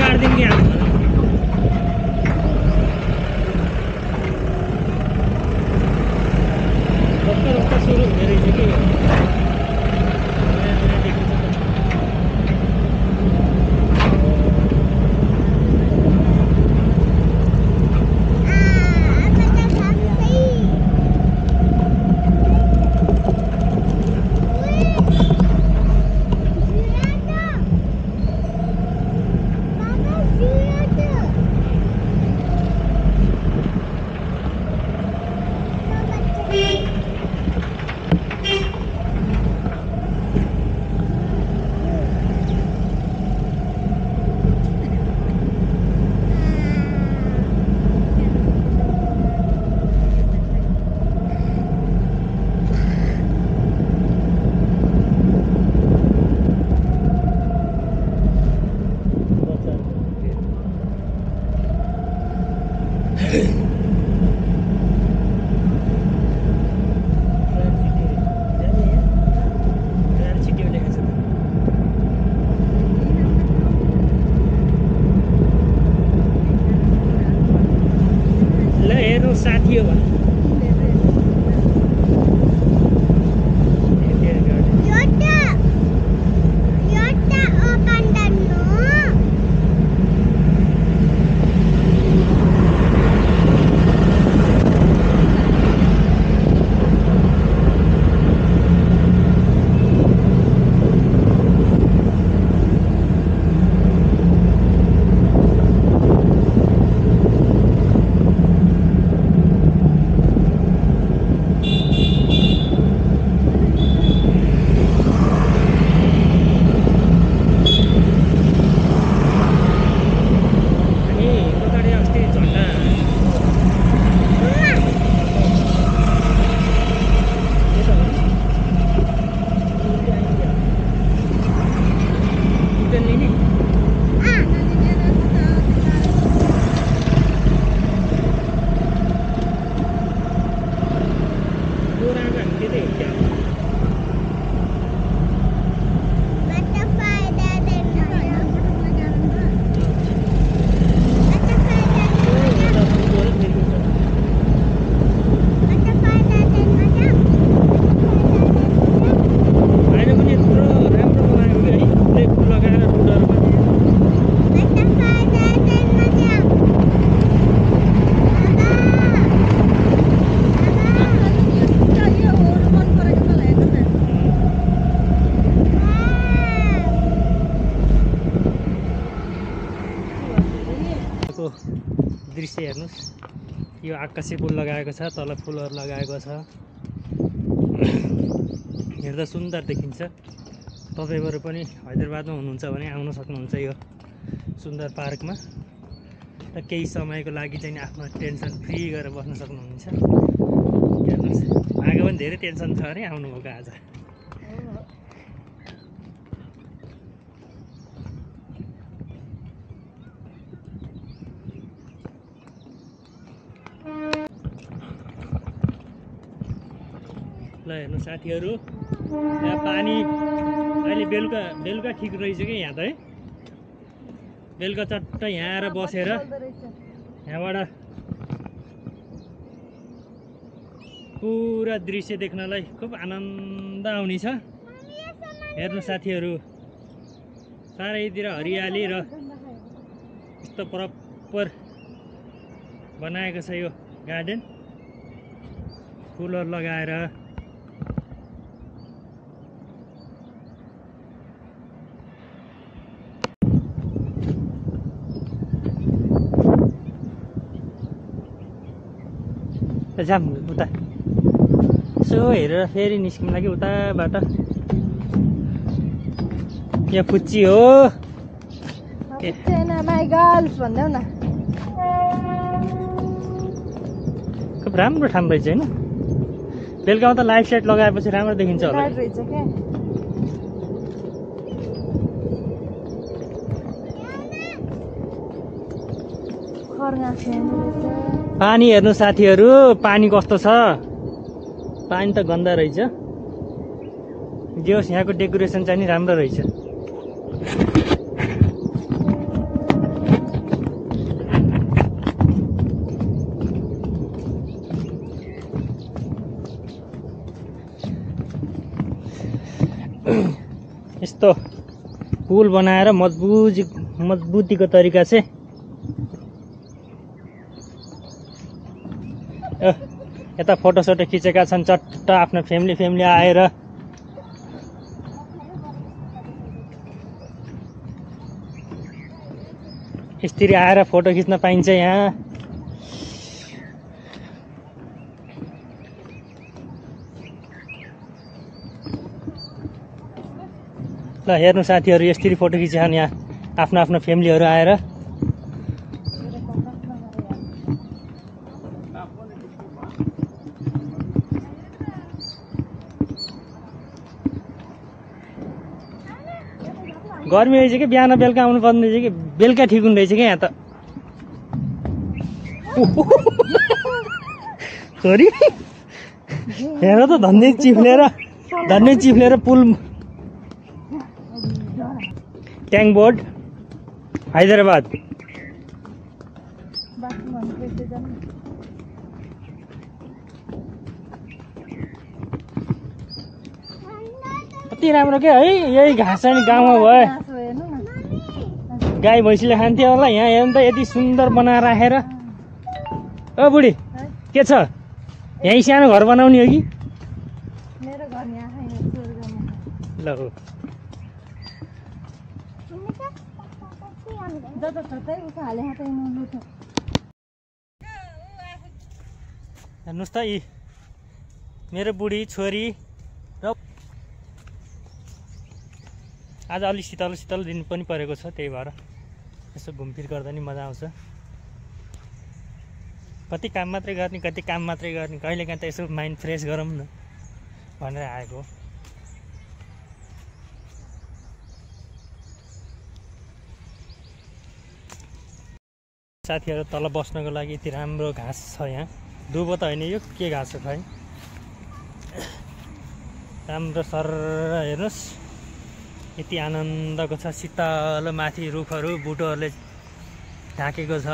गाडिदिउँ कि हामी भर्खर सुरु हुने रहेछ कि साथी हो भने दृश्य हेर्नुस् यो आकाशे पुल लगाएको छ तल फुलहरु लगाएको छ हेर्दा सुन्दर देखिन्छ तपाईहरु पनि हैदराबादमा हुनुहुन्छ भने आउन सक्नुहुन्छ यो सुन्दर पार्कमा र केही समयको लागि चाहिँ आफ्नो टेन्सन फ्री गरेर बस्न सक्नुहुन्छ हेर्नुस् आगे पनि धेरै टेन्सन छ अरे आउनु भएको आज ल हेर्नु साथीहरु यहाँ पानी अहिले बेलुका ठिक रहेछ के यहाँ त है बेलुका चट्ट यहाँ आएर बसेर यहाँबाट पुरा दृश्य देख्नलाई खूब आनन्द आउने छ हेर्नु साथीहरु चारैतिर हरियाली र यस्तो प्रपर बनाएको छ यो गार्डन फुलहरु लगाएर जाम उता सो हेरेर फेरि निस्किन लागि उताबाट यहाँ पुच्ची हो माई गर्ल्स भन्दै न खूब राम्रो ठाउँ रहेछ हैन बेलुकामा त लाइट साइट लगाएपछि राम्रो देखिन्छ होला रहेछ के पानी हेर्नु साथीहरु पानी कस्तो छ पानी त गन्दा रहेछ जे होस् यहाँको डेकोरेसन चाहिँ नि राम्रो रहेछ यस्तो पुल बनाएर मजबुतीको तरिका चाहिँ यता फोटोसोटो खिचेका छन् चट्ट आफ्नो फ्यामिली आएर। यसरी आएर फोटो खिच्न पाइन्छ यहाँ। ल हेर्नु साथीहरू, यसरी फोटो खिचेछन् यहाँ आफ्नो फ्यामिलीहरू आएर। गर्मी रहेछ कि बिहान बेलुका आउनु पर्ने रहेछ कि बेलुका ठिक हुने रहेछ कि यहाँ त। छोरी हेर त धन्ने चिप्लेर पुल ट्याङ बोर्ड हैदराबाद। कति राम्रो क्या है, यही घाँस नि गाउँमा भयो गाई भैँसीले खान्थ्यो होला। यहाँ हेर्नु त यति सुन्दर बनाएर राखेर। ओ बुढी के छ, यहीँ सानो घर बनाउने हो कि? मेरो घर यहाँ छैन, ल हो हेर्नुहोस् त, यी मेरो बुढी छोरी र आज अलि शीतल दिन पनि परेको छ, त्यही भएर यसो घुमफिर गर्दा नि मजा आउँछ। कति काम मात्रै गर्ने कहिलेकाहीँ त यसो माइन्ड फ्रेस गरौँ न भनेर आएको। साथीहरू तल बस्नको लागि यति राम्रो घाँस छ यहाँ। दुबो त होइन, यो के घाँस हो खै, राम्रो सर हेर्नुहोस् यति आनन्दको छ। शीतल माथि रुखहरू बुटोहरूले ढाकेको छ।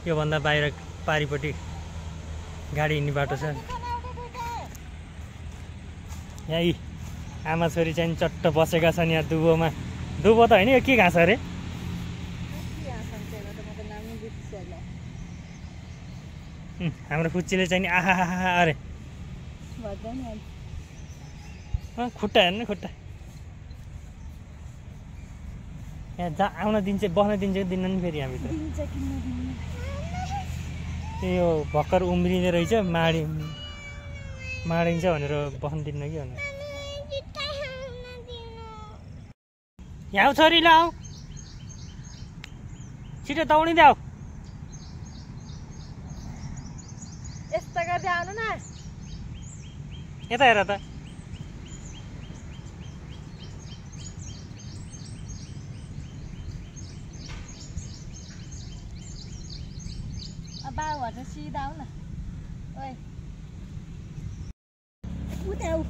योभन्दा बाहिर पारिपट्टि गाडी हिँड्ने बाटो छ। यहाँ आमा छोरी चाहिँ चट्ट बसेका छन् यहाँ दुबोमा। दुबो त होइन, यो के घाँस अरे? हाम्रो कुच्चीले चाहिँ आहा अरे खुट्टा हेर्नु, खुट्टा यहाँ जहाँ आउन दिन्छ बस्न दिन्छ कि दिन्न नि फेरि यहाँभित्र? यो भर्खर उम्रिने रहेछ, माडिन्छ भनेर बस्न दिन्न कि भनेर। यहाँ आऊ छोरी, ल आऊ छिटो दौडिँदै आऊ। यस्तो गर्दै आउनु न, यता हेर त। बाबु भन्छ सिधा आऊ न। ओइ उता आऊ।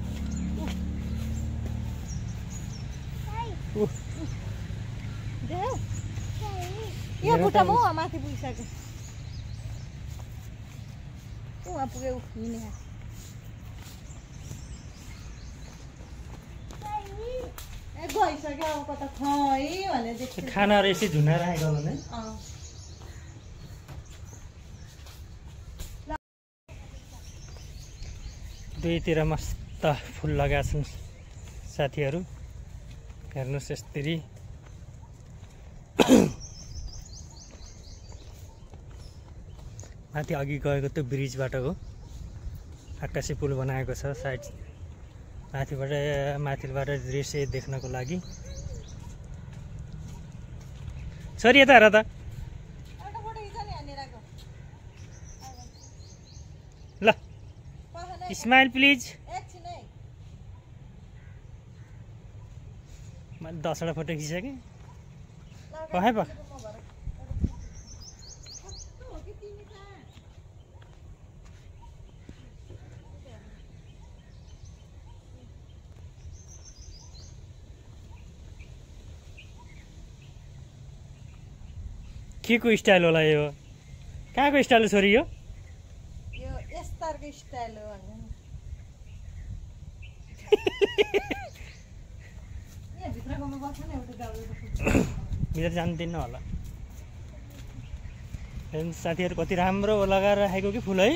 देऊ यो बुट्टा म माथि पुगिसक्यो। वहाँ पुग्यो हिँड्ने गइसक्यो। अब कता खै भने खानाहरू यसै झुनाएर आएको भने दुईतिर मस्त फुल लगाएका छन् साथीहरू। हेर्नुहोस् यसरी माथि अघि गएको त्यो ब्रिजबाट हो, आकाशी पुल बनाएको छ साइड माथिबाट दृश्य देख्नको लागि। छोरी यता हेर त। ल स्माइल प्लिज। मैले 10वटा फोटो खिचेँ पखाइ पख। के को स्टाइल होला यो? कहाँको स्टाइल छोरी यो? यो यस्तरको स्टाइल हो भन्नु। भित्रकोमा बस्छ नि एउटा गाउँको भित्र जानु दिन्न होला। हेर्नु साथीहरू कति राम्रो लगाएर राखेको कि फुल है।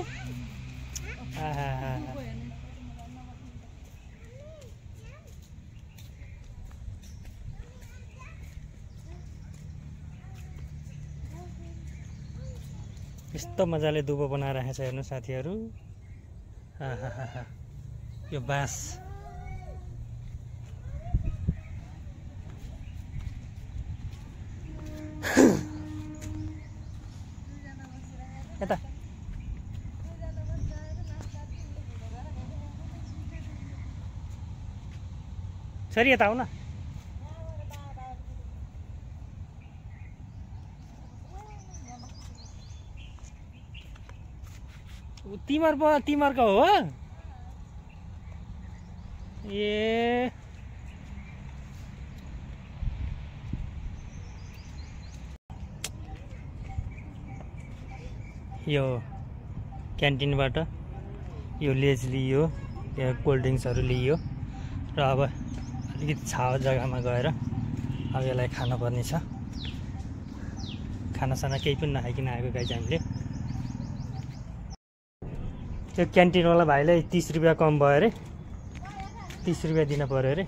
यस्तो मजाले दुबो बनाएर राखेको छ हेर्नु साथीहरू। यो बाँस यता सरी यता आऊ न। तिमीहरूको हो ए यो क्यान्टिनबाट यो लेज लियो, यो कोल्ड ड्रिङ्क्सहरू लियो र अब अलिकति छाउ जग्गामा गएर अब यसलाई खानुपर्ने छ। खानासाना केही पनि नखाइकन आएको गाइज हामीले। त्यो क्यान्टिनवाला भाइलाई 30 रुपियाँ कम भयो अरे, 30 रुपियाँ दिन पऱ्यो अरे।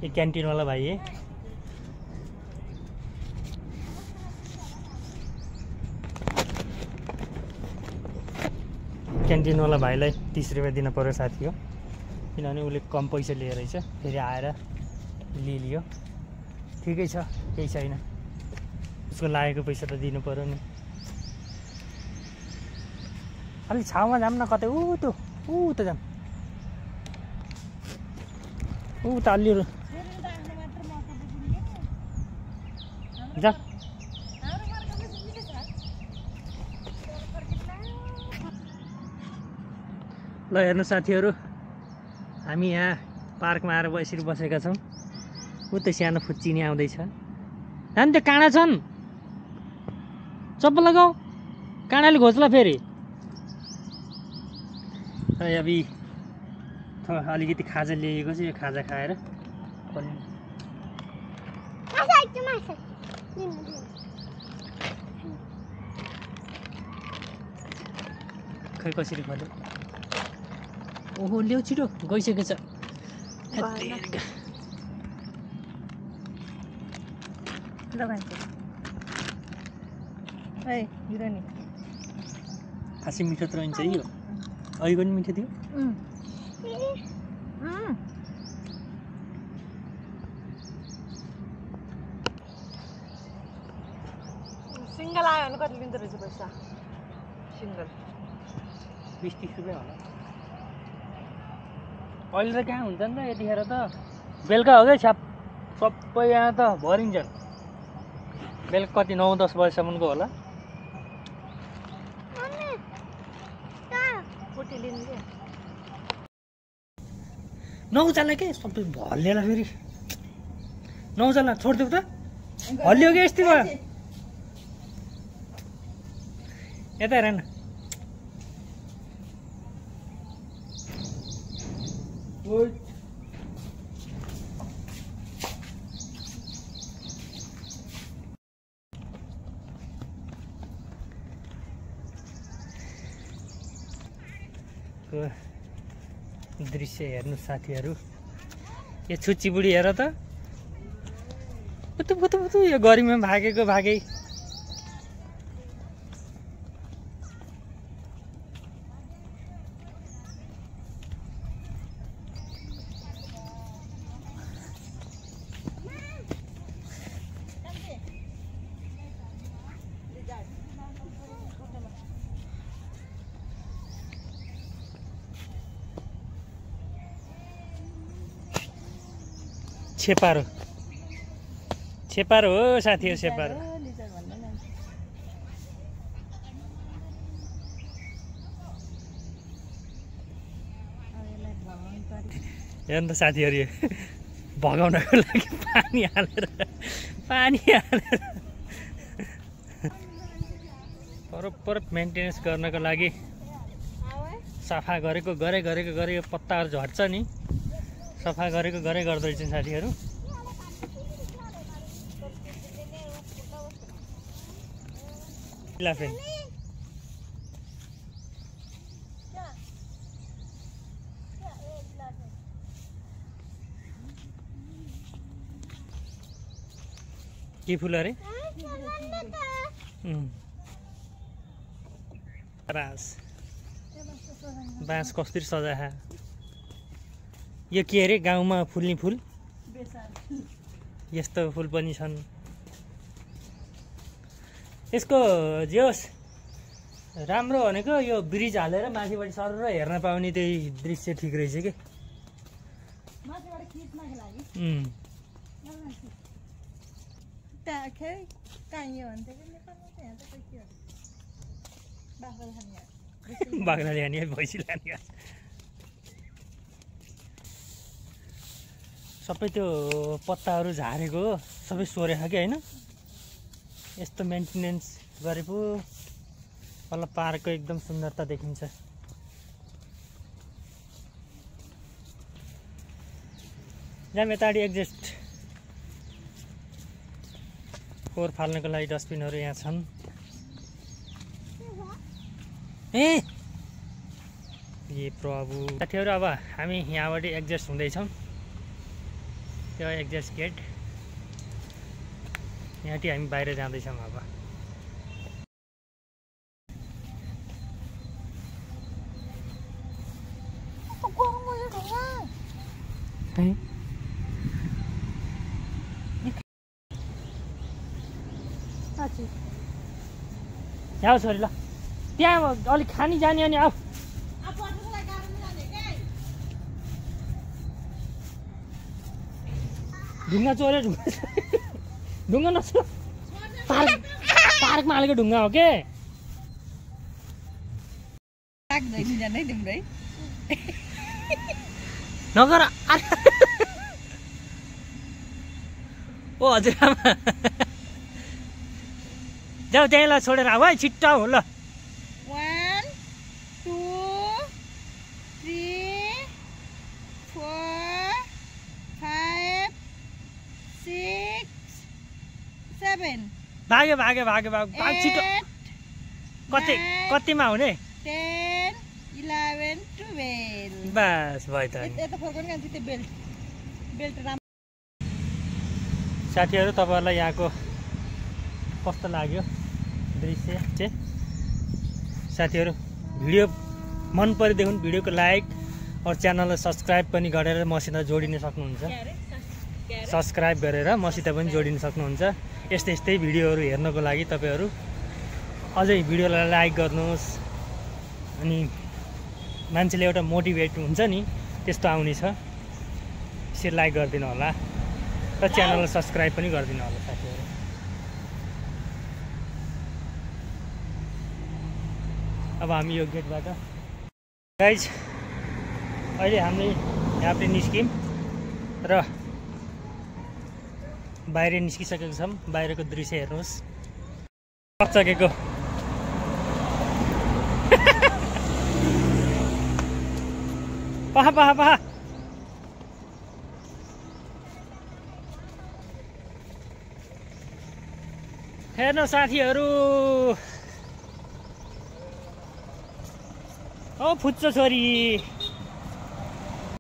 यो क्यान्टिनवाला भाइ है क्यान्टिनवाला भाइलाई 30 रुपियाँ दिन पऱ्यो साथी हो, किनभने उसले कम पैसा लिएर रहेछ। फेरि आएर लियो, ठिकै छ, केही छैन। उसको लागेको पैसा त दिनु पऱ्यो नि। अलिक छाउमा जाऊँ न कतै, ऊ त जाऊँ, ऊ त अलि जा। ल हेर्नु साथीहरू, हामी यहाँ पार्कमा आएर यसरी बसेका छौँ। ऊ त सानो फुच्चिनी आउँदैछ। अनि त्यो काँडा छन्, चप्पल लगाऊ, काँडाले घोच्ला फेरि। अभी अलिकति खाजा ल्याएको छ, यो खाजा खाएर खै कसरी खोल्यो। ओहो ल्याउ छिटो, गइसकेको छ। खासै मिठो त रहन्छ यो, अघिको पनि मिठो थियो। सिङ्गल आयो भने कति लिँदो रहेछ पैसा? सिङ्गल 20-30 रुपियाँ होला। अहिले त कहाँ हुन्छ नि त, यतिखेर त बेलुका हो क्या छ्याप, सबै यहाँ त भरिन्छन्। बेलुका कति 9-10 बजीसम्मको होला। नौजना के सबै भलिएर फेरि नौजना छोडिदेऊ त, हल्लियो क्या यस्तै भयो। यता हेर न, दृश्य हेर्नु साथीहरू। यो छुच्ची बुढी हेर त, पुतु यो गर्मीमा भागेको भागै। छेपारो हो साथीहरू, छेपारो। हेर्नु त साथीहरू, यो भगाउनको लागि पानी हालेर बरोबर मेन्टेनेन्स गर्नको लागि सफा गरेको पत्ताहरू झर्छ नि, सफा गरेको गर्दो रहेछ साथीहरू। इलाफेन के फुल अरे बाँस कसरी सजाए यो के अरे गाउँमा फुल्ने फुल यस्तो फुल पनि छन् यसको जे होस् राम्रो भनेको यो ब्रिज हालेर माथिबाट सर हेर्न पाउने त्यही दृश्य ठिक रहेछ के बाख्रा ल्याने भैँसी लाने सबै त्यो पत्ताहरू झारेको हो सबै सोरेको कि होइन यस्तो मेन्टेनेन्स गरे पो वल्ल पार्कको एकदम सुन्दरता देखिन्छ जाम यताडि एक्जिस्ट फोहोर फाल्नको लागि डस्टबिनहरू यहाँ छन् ए प्रभु साथीहरू अब हामी यहाँबाट एक्जिस्ट हुँदैछौँ त्यो एक्जिस्ट गेट यहाँटी हामी बाहिर जाँदैछौँ अब यहाँ छोरी ल त्यहाँ अलिक खानी जाने अनि आऊ ढुङ्गा चोरे ढुङ्गा नचो पार्कमा हालेको ढुङ्गा हो के नगर ओ हजुरआमा जाऊ त्यहीँलाई छोडेर आऊ है छिट्टो आऊ ल 1 2 3 4 5 6 7 भाग्यो भाग्यो भाग्यो भाग छिटो कतिमा हुने 10 11 12 बस भयो त साथीहरू तपाईँहरूलाई यहाँको कस्तो लाग्यो दृश्य चाहिँ साथीहरू भिडियो मन परिदेखि भिडियोको लाइक और च्यानललाई सब्सक्राइब पनि गरेर मसित जोडिन सक्नुहुन्छ सब्सक्राइब गरेर मसित पनि जोडिन सक्नुहुन्छ यस्तै यस्तै भिडियोहरू हेर्नको लागि तपाईहरु अझै भिडियोलाई लाइक गर्नुहोस् अनि मान्छेले एउटा मोटिभेट हुन्छ नि त्यस्तो आउने छ यसरी लाइक गर्दिनु होला र च्यानललाई सब्सक्राइब पनि गर्दिनु होला साथीहरु अब हामी यो गेटबाट गाइज अहिले हामीले यहाँबाट निस्क्यौं र बाहिर निस्किसकेको छौं बाहिरको दृश्य हेर्नुस् चकेको पहा पहा पहा हेर्नु साथीहरु ओ फुच्चो छोरी